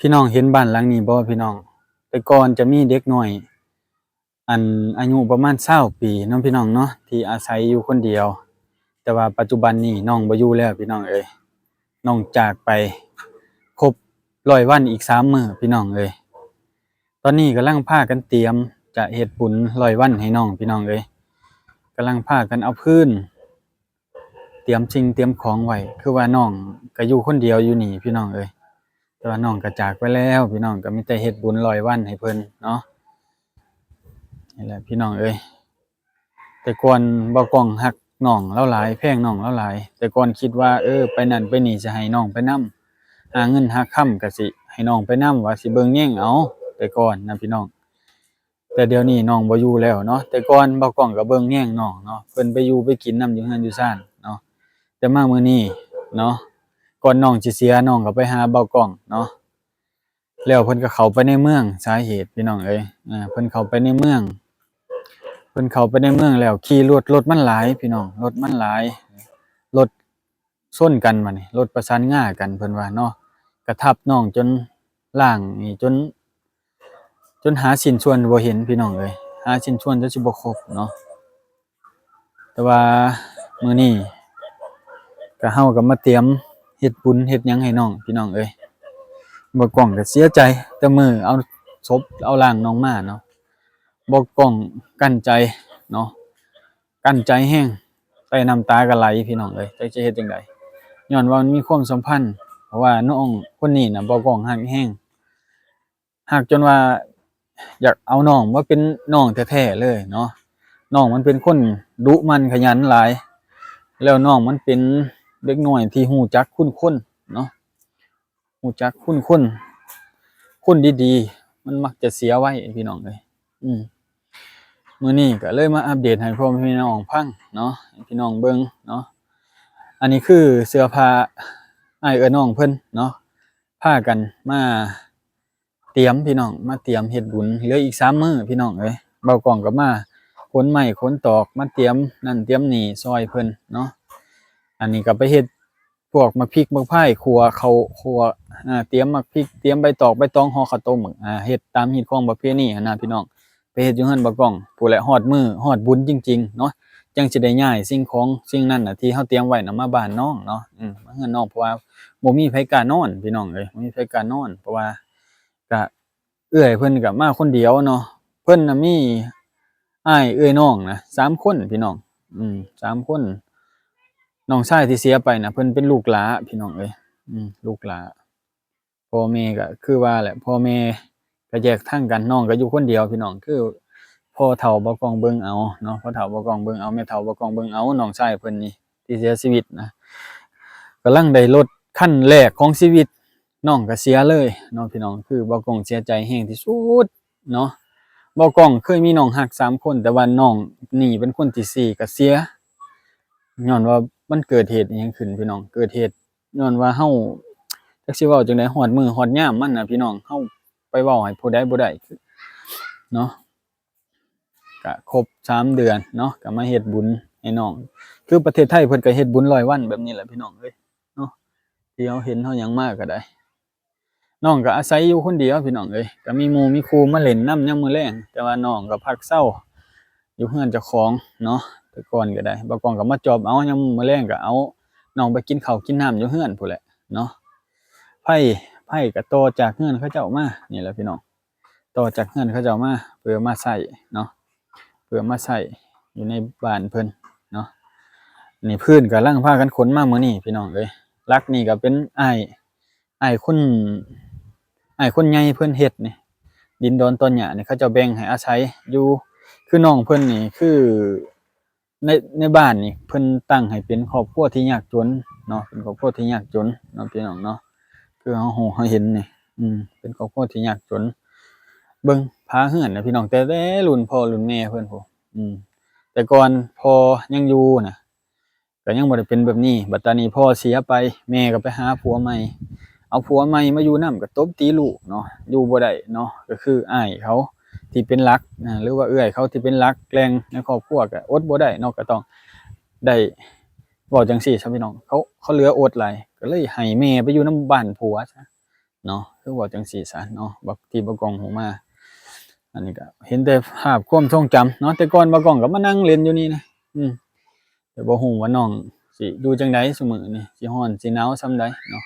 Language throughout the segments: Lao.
ພີ່ນ້ອງເຫັນບ້ານຫຼັງນີ້ບໍ່ພີ່ນ້ອງ? ແຕ່ກ່ອນຈະມີເດັກນ້ອຍ ອັນອາຍຸປະມານຊາວປີເນາະພີ່ນ້ອງເນາະ ທີ່ອາໄສຢູ່ຄົນດຽວ, ແຕ່ວ່າປັດຈຸບັນນີ້ນ້ອງບໍ່ຢູ່ແລ້ວພີ່ນ້ອງເອີຍ. ນ້ອງຈາກໄປຄົບຮ້ອຍວັນອີກສາມມື້ພີ່ນ້ອງເອີຍ. ຕອນນີ້ກຳລັງພາກັນຕຽມຈະເຮັດບຸນຮ້ອຍວັນໃຫ້ນ້ອງພີ່ນ້ອງເອີຍ. ກຳລັງພາກັນເອົາພື້ນ ຕຽມສິ່ງຕຽມຂອງໄວ້ ຄືວ່ານ້ອງກໍຢູ່ຄົນດຽວຢູ່ນີ້ພີ່ນ້ອງເອີຍ, ແຕ່ວ່ານ້ອງກໍຈາກໄປແລ້ວພີ່ນ້ອງ, ກໍມີແຕ່ເຮັດບຸນຮ້ອຍວັນໃຫ້ເພິ່ນເນາະ. ນີ້ແຫຼະພີ່ນ້ອງເອີຍ, ແຕ່ກ່ອນບ່າວກ້ອງຮັກນ້ອງລາວຫຼາຍ ແພງນ້ອງລາວຫຼາຍ, ແຕ່ກ່ອນຄິດວ່າ ເອີ ໄປນັ້ນໄປນີ້ຊິໃຫ້ນ້ອງໄປນຳ, ຫາເງິນຫາຄຳກໍຊິໃຫ້ນ້ອງໄປນຳ ວ່າຊິເບິ່ງແຍງເອົາ, ແຕ່ກ່ອນນະພີ່ນ້ອງ. ແຕ່ດຽວນີ້ນ້ອງບໍ່ຢູ່ແລ້ວເນາະ, ແຕ່ກ່ອນບ່າວກ້ອງກໍເບິ່ງແຍງນ້ອງເນາະ, ເພິ່ນໄປຢູ່ໄປກິນນຳຢູ່ເຮືອນຢູ່ຊານເນາະ. ແຕ່ມາມື້ນີ້ເນາະ ກ່ອນນ້ອງຊິເສຍ ນ້ອງກໍໄປຫາບ່າວກ້ອງເນາະ, ແລ້ວເພິ່ນກໍເຂົ້າໄປໃນເມືອງ. ສາເຫດພີ່ນ້ອງເອີຍ ເພິ່ນເຂົ້າໄປໃນເມືອງ ເພິ່ນເຂົ້າໄປໃນເມືອງແລ້ວຂີ່ລົດ, ລົດມັນຫຼາຍພີ່ນ້ອງ, ລົດມັນຫຼາຍ, ລົດ ຊົນກັນ ບາດນີ້ລົດປະສານງາກັນ ເພິ່ນວ່າເນາະ, ກະທັບນ້ອງຈົນລ່າງນີ້ ຈົນ ຈົນຫາຊິ້ນສ່ວນບໍ່ເຫັນພີ່ນ້ອງເອີຍ, ຫາຊິ້ນສ່ວນຈົນຊິບໍ່ຄົບເນາະ. ແຕ່ວ່າມື້ນີ້ກະ ເຮົາກໍມາຕຽມເຮັດບຸນເຮັດຫຍັງໃຫ້ນ້ອງພີ່ນ້ອງເອີຍ. ບ່າວກ້ອງກໍເສຍໃຈ ແຕ່ມື້ເອົາສົບເອົາຮ່າງນ້ອງມາເນາະ, ບ່າວກ້ອງກັ້ນໃຈເນາະ ກັ້ນໃຈແຮງ, ໃຕ້ນ້ຳຕາກໍໄຫຼພີ່ນ້ອງເອີຍ, ຈັກຊິເຮັດຈັ່ງໃດ ຍ້ອນວ່າມັນມີຄວາມສຳພັນ. ເພາະວ່ານ້ອງຄົນນີ້ນະ ບ່າວກ້ອງຮັກແຮງ, ຮັກຈົນວ່າຢາກເອົານ້ອງມາເປັນນ້ອງແທ້ໆເລີຍເນາະ. ນ້ອງມັນເປັນຄົນດຸໝັ່ນຂະຫຍັນຫຼາຍ, ແລ້ວນ້ອງມັນເປັນເດັກນ້ອຍທີ່ຮູ້ຈັກຄຸນຄົນເນາະ. ຮູ້ຈັກຄຸນຄົນ, ຄົນດີໆ ມັນມັກຈະເສຍໄວພີ່ນ້ອງເອີຍ. ອືມ ມື້ນີ້ກໍເລີຍມາອັບເດດໃຫ້ພໍ່ແມ່ພີ່ນ້ອງຟັງເນາະ, ໃຫ້ພີ່ນ້ອງເບິ່ງເນາະ. ອັນນີ້ຄືເສື້ອຜ້າອ້າຍເອື້ອຍນ້ອງເພິ່ນເນາະ, ພາກັນມາຕຽມພີ່ນ້ອງ, ມາຕຽມເຮັດບຸນ. ເຫຼືອອີກສາມມື້ພີ່ນ້ອງເອີຍ, ບ່າວກ້ອງກໍມາຂົນໄມ້ຂົນຕອກ ມາຕຽມນັ້ນຕຽມນີ້ຊ່ອຍເພິ່ນເນາະ. ອັນນີ້ກໍໄປເຮັດ ພວກໝາກພິກໝາກພາຍ ຂົ້ວເຂົ້າ ຂົ້ວ ອາ ຕຽມໝາກພິກ ຕຽມໃບຕອກໃບຕອງ ຫໍ່ເຂົ້າຕົ້ມ ອາ ເຮັດຕາມຮີດຄອງປະເພນີຫັ້ນນະພີ່ນ້ອງ. ໄປເຮັດຢູ່ເຮືອນບ່າວກ້ອງພຸ້ນແຫຼະ, ຮອດມື້ຮອດບຸນຈິງໆເນາະ ຈັ່ງຊິໄດ້ຍ້າຍສິ່ງຂອງສິ່ງນັ້ນນະ ທີ່ເຮົາຕຽມໄວ້ນະ ມາບ້ານນ້ອງເນາະ, ອືມ ມາເຮືອນນ້ອງ. ເພາະວ່າບໍ່ມີໃຜກ້ານອນພີ່ນ້ອງເອີຍ, ບໍ່ມີໃຜກ້ານອນ ເພາະວ່າກະ ເອື້ອຍເພິ່ນກໍມາຄົນດຽວເນາະ. ເພິ່ນນະມີອ້າຍເອື້ອຍນ້ອງນະສາມຄົນພີ່ນ້ອງ, ອືມ ສາມຄົນ. ນ້ອງຊາຍທີ່ເສຍໄປນະ ເພິ່ນເປັນລູກຫຼ້າພີ່ນ້ອງເອີຍ, ອືມ ລູກຫຼ້າ. ພໍ່ແມ່ກໍຄືວ່າແຫຼະ, ພໍ່ແມ່ກໍແຍກທາງກັນ, ນ້ອງກໍຢູ່ຄົນດຽວພີ່ນ້ອງ. ຄືພໍ່ເຖົ້າບ່າວກ້ອງເບິ່ງເອົາເນາະ, ພໍ່ເຖົ້າບ່າວກ້ອງເບິ່ງເອົາ, ແມ່ເຖົ້າບ່າວກ້ອງເບິ່ງເອົາ. ນ້ອງຊາຍເພິ່ນນີ້ທີ່ເສຍຊີວິດນະ ກຳລັງໄດ້ລົດຄັນແລກຂອງຊີວິດ, ນ້ອງກໍເສຍເລີຍເນາະພີ່ນ້ອງ. ຄືບ່າວກ້ອງເສຍໃຈແຮງທີ່ສຸດເນາະ. ບ່າວກ້ອງເຄີຍມີນ້ອງຮັກສາມຄົນ, ແຕ່ວ່ານ້ອງນີ້ເປັນຄົນທີສີ່ກໍເສຍ ຍ້ອນວ່າມັນເກີດເຫດອີ່ຫຍັງຂຶ້ນພີ່ນ້ອງ. ເກີດເຫດຍ້ອນວ່າເຮົາ ຈັກຊິເວົ້າຈັ່ງໃດ, ຮອດມື້ຮອດຍາມມັນນະພີ່ນ້ອງ, ເຮົາໄປເວົ້າໃຫ້ຜູ້ໃດບໍ່ໄດ້ເນາະ. ກະຄົບສາມເດືອນເນາະ ກະມາເຮັດບຸນໃຫ້ນ້ອງ. ຄືປະເທດໄທເພິ່ນກະເຮັດບຸນຮ້ອຍວັນແບບນີ້ແຫຼະພີ່ນ້ອງເອີຍເນາະ, ທີ່ເຮົາເຫັນເຮົາຫຍັງມາກະໄດ້. ນ້ອງກະອາໄສຢູ່ຄົນດຽວພີ່ນ້ອງເອີຍ, ກະມີໝູ່ມີຄູ່ມາຫຼິ້ນນຳຍາມມື້ແລງ, ແຕ່ວ່ານ້ອງກະພັກເຊົາຢູ່ເຮືອນເຈົ້າຂອງເນາະ. ແຕ່ກ່ອນກະໄດ້ ບ່າວກ້ອງກະມາຈອບເອົາ, ຍາມມື້ແລງກະເອົານ້ອງໄປກິນເຂົ້າກິນນ້ຳຢູ່ເຮືອນພຸ້ນແຫຼະເນາະ. ໄຟ ໄຟກະຕໍ່ຈາກເຮືອນເຂົາເຈົ້າມານີ້ແຫຼະພີ່ນ້ອງ. ຕໍ່ຈາກເຮືອນເຂົາເຈົ້າມາ ເພື່ອມາໃຊ້ເນາະ, ເພື່ອມາໃຊ້ຢູ່ໃນບ້ານເພິ່ນເນາະ. ນີ້ພື້ນກຳລັງພາກັນຂົນມາມື້ນີ້ພີ່ນ້ອງເອີຍ. ຫຼັກນີ້ກໍເປັນອ້າຍ ອ້າຍຄົນ ອ້າຍຄົນໃຫຍ່ເພິ່ນເຮັດນີ້, ດິນດອນຕອນຫຍ້ານີ້ ເຂົາເຈົ້າແບ່ງໃຫ້ອາໄສຢູ່. ຄືນ້ອງເພິ່ນນີ້ ຄື ໃນ ໃນບ້ານນີ້ເພິ່ນຕັ້ງໃຫ້ເປັນຄອບຄົວທີ່ຍາກຈົນເນາະ, ເປັນຄອບຄົວທີ່ຍາກຈົນເນາະພີ່ນ້ອງເນາະ. ຄືເຮົາຮູ້ເຮົາເຫັນນີ້ ອືມ ເປັນຄອບຄົວທີ່ຍາກຈົນ. ເບິ່ງຝາເຮືອນນະພີ່ນ້ອງ, ແຕ່ ແຕ່ລຸ້ນພໍ່ລຸ້ນແມ່ເພິ່ນພຸ້ນ, ອືມ ແຕ່ກ່ອນພໍ່ຍັງຢູ່ນະ ກໍຍັງບໍ່ໄດ້ເປັນແບບນີ້. ບັດຕານີ້ພໍ່ເສຍໄປ ແມ່ກໍໄປຫາຜົວໃໝ່, ເອົາຜົວໃໝ່ມາຢູ່ນຳ ກໍຕົບຕີລູກເນາະ, ຢູ່ບໍ່ໄດ້ເນາະ. ກໍຄືອ້າຍເຂົາທີ່ເປັນຫຼັກນະ ຫຼືວ່າເອື້ອຍເຂົາທີ່ເປັນຫຼັກແຫຼ່ງໃນຄອບຄົວ ກໍອົດບໍ່ໄດ້ເນາະ, ກໍຕ້ອງໄດ້ເວົ້າຈັ່ງຊີ້ຊະພີ່ນ້ອງ. ເຂົາ ເຂົາເຫຼືອອົດຫຼາຍ ກໍເລີຍໃຫ້ແມ່ໄປຢູ່ນຳບ້ານຜົວຊະ. ເນາະ ຄືເວົ້າຈັ່ງຊີ້ຊະເນາະ ບັກ ທີ່ບ່າວກ້ອງຮູ້ມາ. ອັນນີ້ກໍເຫັນແຕ່ພາບຄວາມຊົງຈຳເນາະ ແຕ່ກ່ອນບ່າວກ້ອງກໍມານັ່ງຫຼິ້ນຢູ່ນີ້ນະ ອືມ ແຕ່ບໍ່ຮູ້ວ່ານ້ອງຊິຢູ່ຈັ່ງໃດຊຸມື້ນີ້ ຊິຮ້ອນຊິໜາວສ່ຳໃດເນາະ.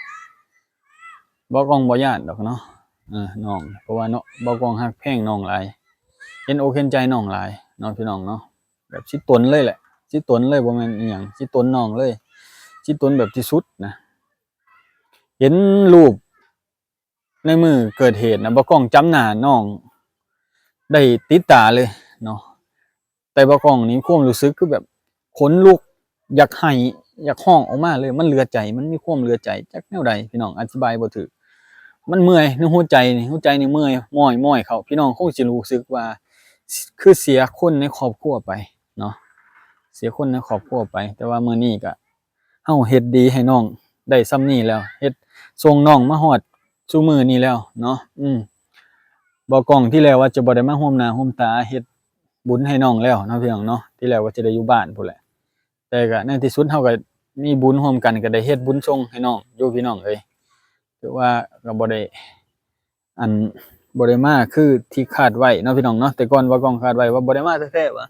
ບ່າວກ້ອງບໍ່ຢ້ານດອກເນາະ ເອີ ນ້ອງ ເພາະວ່າເນາະ ບ່າວກ້ອງຮັກແພງນ້ອງຫຼາຍ ເຫັນອົກເຫັນໃຈນ້ອງຫຼາຍເນາະ ພີ່ນ້ອງເນາະ. ແບບຊິຕົນເລີຍແຫຼະ ຊິຕົນເລີຍ ບໍ່ແມ່ນອີ່ຫຍັງ ຊິຕົນນ້ອງເລີຍ ຊິຕົນແບບທີ່ສຸດນະ. ເຫັນຮູບໃນມື້ເກີດເຫດນະ ບ່າວກ້ອງຈຳໜ້ານ້ອງໄດ້ຕິດຕາເລີຍເນາະ. ແຕ່ບ່າວກ້ອງນີ້ຄວາມຮູ້ສຶກຄືແບບຂົນລຸກ ຢາກໄຫ້ ຢາກຮ້ອງອອກມາເລີຍ ມັນເຫຼືອໃຈ ມັນມີຄວາມເຫຼືອໃຈ ຈັກແນວໃດ ພີ່ນ້ອງ ອະທິບາຍບໍ່ຖືກ. ມັນເມື່ອຍໃນຫົວໃຈນີ້ ຫົວໃຈນີ້ເມື່ອຍ ມ້ອຍໆ ເຂົ້າ ພີ່ນ້ອງຄົງຊິຮູ້ສຶກວ່າ ຄືເສຍຄົນໃນຄອບຄົວໄປເນາະ ເສຍຄົນໃນຄອບຄົວໄປ. ແຕ່ວ່າມື້ນີ້ກະ ເຮົາເຮັດດີໃຫ້ນ້ອງໄດ້ສ່ຳນີ້ແລ້ວ ເຮັດສົ່ງນ້ອງມາຮອດຊຸມື້ນີ້ແລ້ວເນາະ. ອືມ ບໍ່ກ້ອງ ທີແລກວ່າຈະບໍ່ໄດ້ມາຮ່ວມໜ້າຮ່ວມຕາເຮັດບຸນໃຫ້ນ້ອງແລ້ວເນາະ ພີ່ນ້ອງເນາະ ທີແລກວ່າຈະໄດ້ຢູ່ບ້ານພຸ້ນແຫຼະ ແຕ່ກະໃນທີ່ສຸດເຮົາກະມີບຸນຮ່ວມກັນ ກະໄດ້ເຮັດບຸນສົ່ງໃຫ້ນ້ອງຢູ່ ພີ່ນ້ອງເອີຍ. ຖືວ່າກະບໍ່ໄດ້ ອັນ ບໍ່ໄດ້ມາຄືທີ່ຄາດໄວ້ເນາະ ພີ່ນ້ອງເນາະ. ແຕ່ກ່ອນວ່າກ້ອງຄາດໄວ້ວ່າບໍ່ໄດ້ມາແທ້ໆ ວ່າ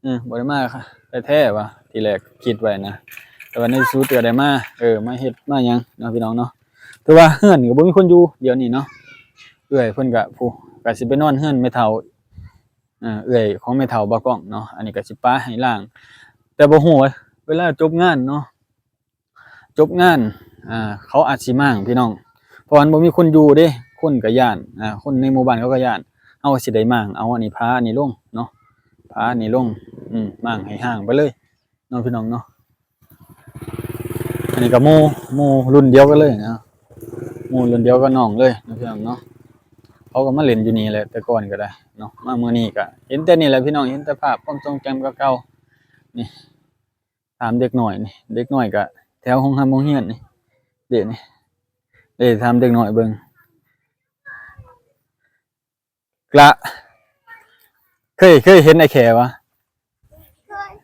ເອີ ບໍ່ໄດ້ມາແທ້ໆ ວ່າ ທີແລກຄິດໄວ້ນະ ແຕ່ວ່າໃນທີ່ສຸດກໍໄດ້ມາ ເອີ ມາເຮັດມາຫຍັງເນາະ ພີ່ນ້ອງເນາະ. ແຕ່ວ່າເຮືອນກໍບໍ່ມີຄົນຢູ່ດຽວນີ້ເນາະ ເອື້ອຍເພິ່ນກໍ ຜູ້ ກໍຊິໄປນອນເຮືອນແມ່ເຖົ້າ ເອີ ເອື້ອຍຂອງແມ່ເຖົ້າບ່າວກ້ອງເນາະ. ອັນນີ້ກໍຊິປະໃຫ້ລ້າງ ແຕ່ບໍ່ຮູ້ວ່າເວລາຈົບງານເນາະ ຈົບງານ ອ່າ ເຂົາອາດຊິມ້າງ ພີ່ນ້ອງ ເພາະວ່າມັນບໍ່ມີຄົນຢູ່ເດ້ ຄົນກໍຢ້ານ ອ່າ ຄົນໃນໝູ່ບ້ານເຂົາກໍຢ້ານ ເຮົາກໍຊິໄດ້ມ້າງເອົາ ອັນນີ້ ຜ້າອັນນີ້ລົງເນາະ ຜ້າອັນນີ້ລົງ ອືມ ມ້າງໃຫ້ຮ້າງໄປເລີຍເນາະ ພີ່ນ້ອງເນາະ. ອັນນີ້ກໍໝູ່ ໝູ່ລຸ້ນດຽວກັນເລີຍນະ ໝູ່ລຸ້ນດຽວກັບນ້ອງເລີຍເນາະ ພີ່ນ້ອງເນາະ. ເຂົາກໍມາຫຼິ້ນຢູ່ນີ້ແຫຼະ ແຕ່ກ່ອນກໍໄດ້ເນາະ ມາມື້ນີ້ກໍເຫັນແຕ່ນີ້ແຫຼະ ພີ່ນ້ອງ ເຫັນແຕ່ພາບຄວາມຊົງຈຳເກົ່າໆ ນີ້ ຖາມເດັກນ້ອຍນີ້ ເດັກນ້ອຍກະແຖວໂຮງຮ່ຳໂຮງຮຽນນີ້ ເດ້ນີ້ ເດ້ ຖາມເດັກນ້ອຍເບິ່ງ. ກະ ເຄີຍ ເຄີຍເຫັນອ້າຍແຂບໍ່?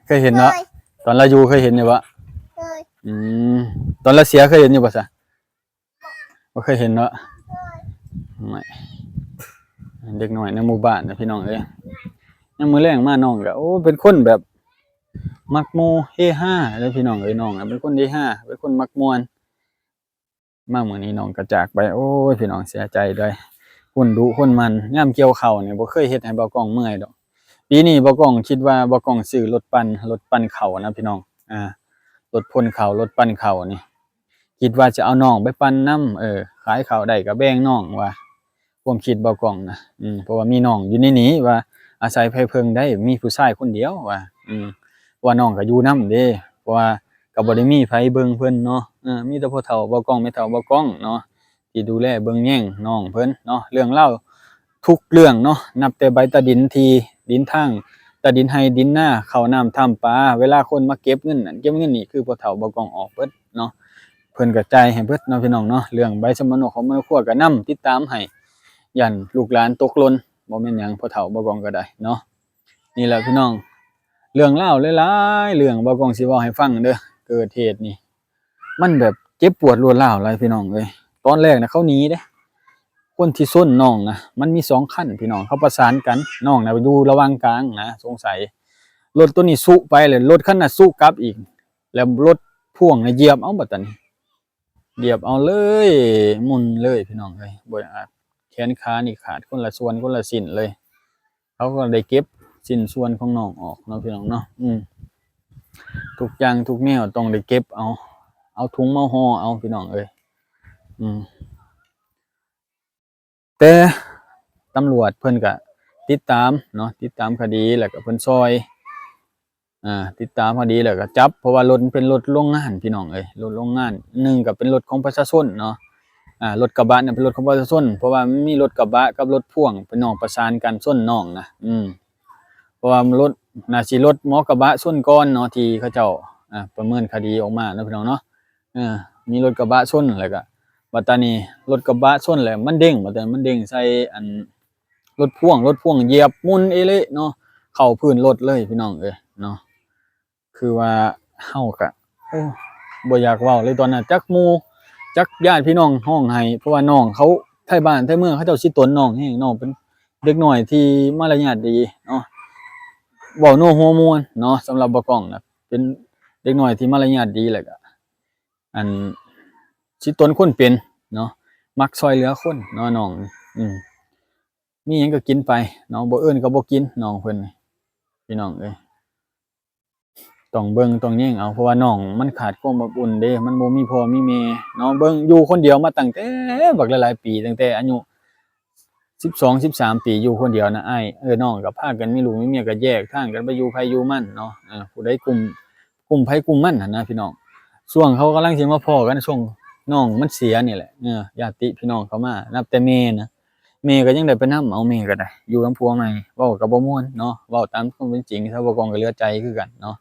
ເຄີຍ ເຄີຍເຫັນເນາະ ເຄີຍ ຕອນລາວຢູ່ເຄີຍເຫັນຢູ່ບໍ່? ເຄີຍ ອືມ ຕອນລາວເສຍເຄີຍເຫັນຢູ່ບໍ່ຊະ? ບໍ່ເຄີຍເຫັນເນາະ ໂອ້ຍ ເດັກນ້ອຍໃນໝູ່ບ້ານນະ ພີ່ນ້ອງເອີຍ. ຍາມມື້ແລງມານ້ອງກະ ໂອ້ ເປັນຄົນແບບມັກໂມເຮຮາເດີພີ່ນ້ອງເອີຍ ນ້ອງນະເປັນຄົນເຮຮາ ເປັນຄົນມັກມ່ວນ. ມາມື້ນີ້ນ້ອງກະຈາກໄປ ໂອ້ຍ ພີ່ນ້ອງເສຍໃຈເດີ ຄົນດຸຄົນໝັ່ນ. ຍາມກ່ຽວເຂົ້ານີ້ບໍ່ເຄີຍເຮັດໃຫ້ບ່າວກ້ອງເມື່ອຍດອກ. ປີນີ້ບ່າວກ້ອງຄິດວ່າບ່າວກ້ອງຊື້ລົດປັ່ນ ລົດປັ່ນເຂົ້ານະ ພີ່ນ້ອງ ອ່າ ລົດພົ່ນເຂົ້າ ລົດປັ່ນເຂົ້ານີ້ ຄິດວ່າຈະເອົານ້ອງໄປປັ່ນນຳ ເອີ ຂາຍເຂົ້າໄດ້ກໍແບ່ງນ້ອງວ່າ ຄວາມຄິດບ່າວກ້ອງນະ ອືມ ເພາະວ່າມີນ້ອງຢູ່ໃນນີ້ ວ່າອາໄສໃຜເພິ່ງໄດ້ ມີຜູ້ຊາຍຄົນດຽວວ່າ ອືມ ເພາະວ່ານ້ອງກໍຢູ່ນຳເດ້ ເພາະວ່າກໍບໍ່ໄດ້ມີໃຜເບິ່ງເພິ່ນເນາະ ເອີ ມີແຕ່ພໍ່ເຖົ້າບ່າວກ້ອງ ແມ່ເຖົ້າບ່າວກ້ອງເນາະ ທີ່ດູແລເບິ່ງແຍງນ້ອງເພິ່ນເນາະ. ເລື່ອງລາວ ທຸກເລື່ອງເນາະ ນັບແຕ່ໃບຕາດິນທີ່ດິນທາງ ຕາດິນໄຮ່ດິນນາ ເຂົ້ານ້ຳຖ້ຳປາ ເວລາຄົນມາເກັບເງິນນັ້ນເກັບເງິນນີ້ ຄືພໍ່ເຖົ້າບ່າວກ້ອງອອກເບິດເນາະ ເພິ່ນກໍຈ່າຍໃຫ້ເບິດເນາະ ພີ່ນ້ອງເນາະ. ເລື່ອງໃບສຳມະໂນຂອງມະໂນຄົວກໍນຳຕິດຕາມໃຫ້ ຢ້ານລູກຫຼານຕົກຫຼົ່ນ ບໍ່ແມ່ນຫຍັງ ພໍ່ເຖົ້າບ່າວກ້ອງກໍໄດ້ເນາະ. ນີ້ແຫຼະພີ່ນ້ອງ ເລື່ອງລາວຫຼາຍໆເລື່ອງ ບ່າວກ້ອງຊິເວົ້າໃຫ້ຟັງເດີ ເກີດເຫດນີ້ ມັນແບບເຈັບປວດລວດລາວຫຼາຍພີ່ນ້ອງເອີຍ. ຕອນແລກນະເຂົາໜີເດ້ ຄົນທີ່ຊົນນ້ອງນະ ມັນມີສອງຄັນພີ່ນ້ອງ ເຂົາປະສານກັນ ນ້ອງນະຢູ່ລະຫວ່າງກາງນະ ສົງໄສລົດໂຕນີ້ສຸໄປ ແລ້ວລົດຄັນນັ້ນສຸກັບອີກ ແລ້ວລົດພ່ວງນະຢຽບເອົາ ບັດຕານີ້ຢຽບເອົາເລີຍ ໝຸ່ນເລີຍພີ່ນ້ອງເອີຍ ບໍ່ອາດ ແຂນຂານີ້ຂາດຄົນລະສ່ວນຄົນລະຊິ້ນເລີຍ. ເຂົາກໍໄດ້ເກັບຊິ້ນສ່ວນຂອງນ້ອງອອກເນາະ ພີ່ນ້ອງເນາະ ອືມ ທຸກຢ່າງທຸກແນວຕ້ອງໄດ້ເກັບເອົາ ເອົາຖົງມາຫໍ່ເອົາ ພີ່ນ້ອງເອີຍ ອືມ ແຕ່ຕຳຫຼວດເພິ່ນກະຕິດຕາມເນາະ ຕິດຕາມຄະດີ ແລ້ວກະເພິ່ນຊ່ອຍ ອ່າ ຕິດຕາມຄະດີ ແລ້ວກະຈັບ ເພາະວ່າລົດມັນເປັນລົດໂລງງານ ພີ່ນ້ອງເອີຍ ລົດໂລງງານ ໜຶ່ງກະເປັນລົດຂອງປະຊາຊົນເນາະ ອ່າ ລົດກະບະນັ້ນເປັນລົດຂອງປະຊາຊົນ ເພາະວ່າມັນມີລົດກະບະກັບລົດພ່ວງ ພີ່ນ້ອງປະສານກັນຊົນນ້ອງນະ ອືມ ເພາະວ່າລົດ ໜ້າຊິລົດໝໍກະບະຊົນກ່ອນເນາະ ທີ່ເຂົາເຈົ້າ ອ່າ ປະເມີນຄະດີອອກມາເນາະ ພີ່ນ້ອງເນາະ ເອີ ມີລົດກະບະຊົນ ແລ້ວກະບັດຕານີ້ລົດກະບະຊົນ ແລ້ວມັນເດ້ງ ບັດຕານີ້ມັນເດ້ງໃສ່ອັນລົດພ່ວງ ລົດພ່ວງຢຽບໝຸ່ນເອເລະເນາະ ເຂົ້າພື້ນລົດເລີຍ ພີ່ນ້ອງເອີຍເນາະ. ຄືວ່າເຮົາກະ ໂອ້ ບໍ່ຢາກເວົ້າເລີຍ ຕອນນັ້ນຈັກໝູ່ ຈັກຍາດພີ່ນ້ອງຮ້ອງໄຫ້ ເພາະວ່ານ້ອງເຂົາ ໄທບ້ານໄທເມືອງເຂົາເຈົ້າຊິຕົນນ້ອງແຮງ. ນ້ອງເປັນເດັກນ້ອຍທີ່ມາລະຍາດດີເນາະ ເວົ້າໂນຫົວມ່ວນເນາະ. ສຳລັບບ່າວກ້ອງນະ ເປັນເດັກນ້ອຍທີ່ມາລະຍາດດີ ແລ້ວກະ ອັນ ຊິຕົນຄົນເປັນເນາະ ມັກຊ່ອຍເຫຼືອຄົນເນາະນ້ອງ. ອືມ ມີຫຍັງກໍກິນໄປເນາະ ບໍ່ເອີ້ນກໍບໍ່ກິນນ້ອງເພິ່ນນີ້ ພີ່ນ້ອງເອີຍ. ຕ້ອງເບິ່ງຕ້ອງແຍງເອົາ ເພາະວ່ານ້ອງມັນຂາດຄວາມອົບອຸ່ນເດ້ ມັນບໍ່ມີພໍ່ມີແມ່ເນາະ. ເບິ່ງຢູ່ຄົນດຽວມາຕັ້ງແຕ່ບັກຫຼາຍໆປີ ຕັ້ງແຕ່ອາຍຸສິບສອງ ສິບສາມປີ ຢູ່ຄົນດຽວນະອ້າຍ ເອີ ນ້ອງກໍພາກັນມີລູກມີເມຍ ກໍແຍກທາງກັນໄປຢູ່ໃຜຢູ່ມັນເນາະ. ເອີ ຜູ້ໃດກຸ້ມ ກຸ້ມໃຜກຸ້ມມັນຫັ້ນນະພີ່ນ້ອງ. ຊ່ວງເຂົາກຳລັງຊິມາພໍ້ກັນ ຊ່ວງນ້ອງມັນເສຍນີ້ແຫຼະ ເອີ ຍາດຕິພີ່ນ້ອງເຂົາມາ ນັບແຕ່ແມ່ນະ ແມ່ກໍຍັງໄດ້ໄປນຳເອົາ ແມ່ກໍໄດ້ຢູ່ນຳຜົວໃໝ່. ເວົ້າກໍບໍ່ມ່ວນເນາະ ເວົ້າຕາມຄວາມເປັນຈິງ ຊາວບ່າວກ້ອງກໍເຫຼືອໃຈຄືກັນເນາະ.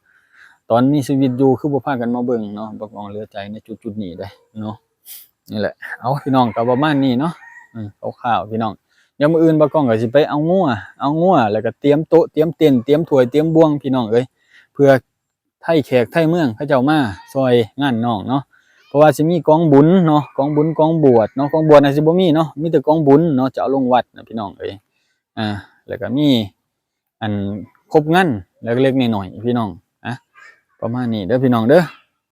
ຕອນມີຊີວິດຢູ່ຄືບໍ່ພາກັນມາເບິ່ງເນາະ ບ່າວກ້ອງເຫຼືອໃຈໃນຈຸດໆນີ້ເດ້ເນາະ. ນີ້ແຫຼະ ເອົາ ພີ່ນ້ອງ ກໍປະມານນີ້ເນາະ ເອີ ຄ່າວໆ ພີ່ນ້ອງ. ດຽວມື້ອື່ນບ່າວກ້ອງກໍຊິໄປເອົາງົວ ເອົາງົວ ແລ້ວກໍຕຽມໂຕະ ຕຽມເຕັນ ຕຽມຖ້ວຍ ຕຽມບ່ວງ ພີ່ນ້ອງເອີຍ ເພື່ອ ໄທແຂກໄທເມືອງເຂົາເຈົ້າມາຊ່ອຍງານນ້ອງເນາະ ເພາະວ່າຊິມີກອງບຸນເນາະ ກອງບຸນກອງບວດເນາະ. ກອງບວດນະຊິບໍ່ມີເນາະ ມີແຕ່ກອງບຸນເນາະ ຈະເອົາລົງວັດນະພີ່ນ້ອງເອີຍ. ອ່າ ແລ້ວກໍມີອັນຄົບງານເລັກໆນ້ອຍໆ ພີ່ນ້ອງ. ອ່ະ ປະມານນີ້ເດີພີ່ນ້ອງເດີ